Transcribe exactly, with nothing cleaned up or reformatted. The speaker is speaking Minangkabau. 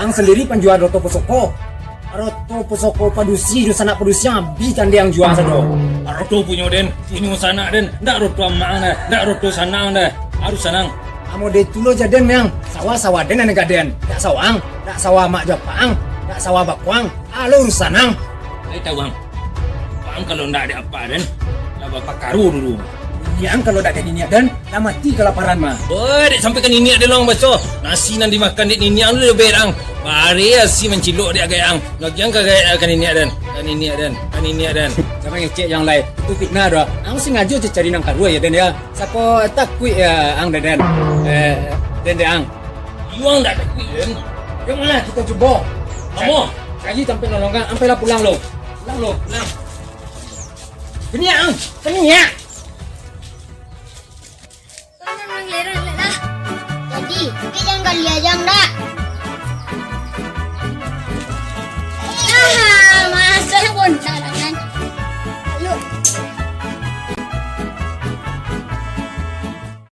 Ang sandiri panjua roto pusako. Roto pusako padusi jo sanak padusi ang abih tandeh ang jua sado. Roto punyo den, punyo sanak den, ndak roto amak ang deh, ndak roto sanak ang deh. Harus sanang. Amo de tu lo jaden yang sawah-sawah den nan gaden. Ndak sawah ang, ndak sawah amak jo apak ang, ndak sawah bako ang. Alo urusan ang. Lai tahu ang. Ang kalau ndak dek apak den, lah bapakaro dulu. Niniak ang kalau dak dek niniak den, lah mati kalaparan mah. Oi, dek sampai ka niniak den lo ang baso. Nasi nan dimakan dek niniak ang tu lebih ang. Bare asi mancilok dek agak ang. Lagi ang ka agak ka niniak den, ka niniak den, ka niniak den. Jangan ngecek yang lai. Itu fitnah doh. Ang sengajo je cari nang karuah ya den ya. Sako takuik ya ang den den. Eh, den den ang. Yuang dak takuik den. Yang mana kita cubo? Amo. Kaji sampai nolongan, sampai lah pulang lo. Pulang lo, pulang. Keniak ang, keniak. Kau memang leren lah. Jadi, tapi jangan kali aja ndak.